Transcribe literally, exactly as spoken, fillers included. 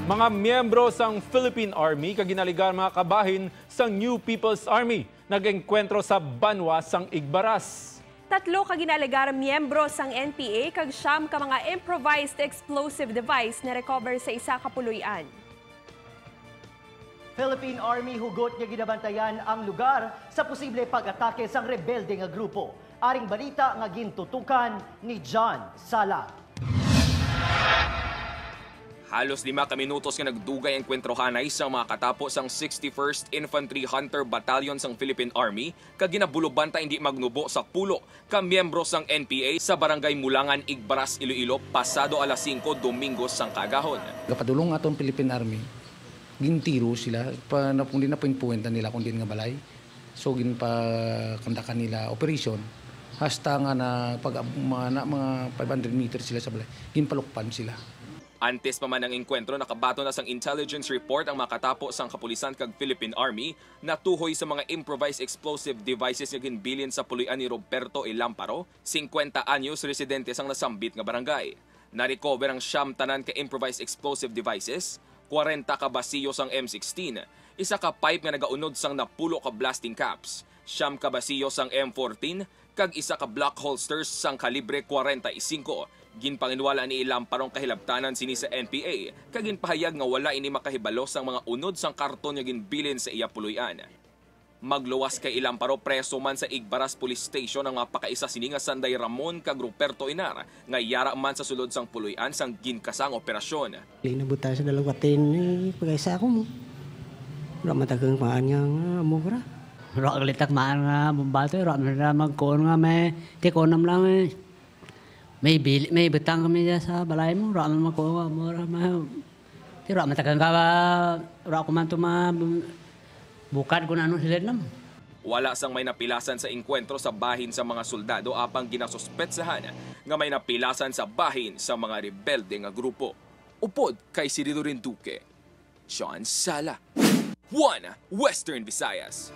Mga miyembro sang Philippine Army kag ginalegar mga kabahin sang New People's Army nag-engkwentro sa banwa sang Igbaras. Tatlo ka ginalegar miyembro sang N P A kag siyam ka mga improvised explosive device na-recover sa isa ka puloy-an. Philippine Army hugot nga ginabantayan ang lugar sa posible pag-atake sang rebelde nga grupo. Aring balita nga gintutukan ni John Sala. Halos lima ka minutos nga nagdugay ang kwentrohanay sang mga katapo sang sixty-first Infantry Hunter Battalion sang Philippine Army kag ginabulobanta hindi magnubo sa pulo ka miyembro sang N P A sa Barangay Mulangan, Igbaras, Iloilo, pasado alas singko Domingo sang kaagahon. Gapadulong aton Philippine Army, gintiro sila, pa, na, kung di na pinpuwenta nila kung diin nga balay. So, ginpakandakan nila operation hasta nga na, pag, mga, na, mga five hundred meters sila sa balay, ginpalukpan sila. Antes pa man ang engkwentro, nakabaton na sang intelligence report ang mga katapo sang kapulisan kag Philippine Army natuhoy sa mga improvised explosive devices nga ginbilin sa puloy-an ni Roberto Ilamparo, singkwenta anyos, residente sang nasambit nga barangay. Na-recover ang siyam tanan ka improvised explosive devices, kwarenta ka basiyo sang M sixteen, isa ka pipe nga nagaunod sang napulo ka blasting caps, siyam ka basiyo sang M fourteen, kag isa ka Glock holsters sang kalibre kwarenta y singko. Ginpanginwala ni Ilamparo ang kahilabtanan sini sa N P A, kag ginpahayag nga wala ini makahibalo sang mga unod sang karton nga ginbilin sa iya puloy-an. Magluwas kay Ilamparo, preso man sa Igbaras Police Station ang mga pakaisa sini nga Sanday Ramon kag Ruperto Inar nga yara man sa sulod sang puloy-an sang ginkasang operasyon. Di nabutang sa dalawang katin, eh, pagkaisa ako mo. Wala matagang paan nga, nga amo ra. Wala kalitak maan nga bumbato, wala man na magkuon nga may tikunam lang eh. May bili, may butang kami dyan sa balay mo, wala man magkuon nga amo ra. May, di wala matagang ka, wala ko man to ma, bukad kung ano sila nam. Wala sang may napilasan sa engkwentro sa bahin sa mga soldado, apang ginasuspetsahan nga may napilasan sa bahin sa mga rebelde nga grupo. Upod kay Cirilo Rinduque, John Sala, One Western Visayas.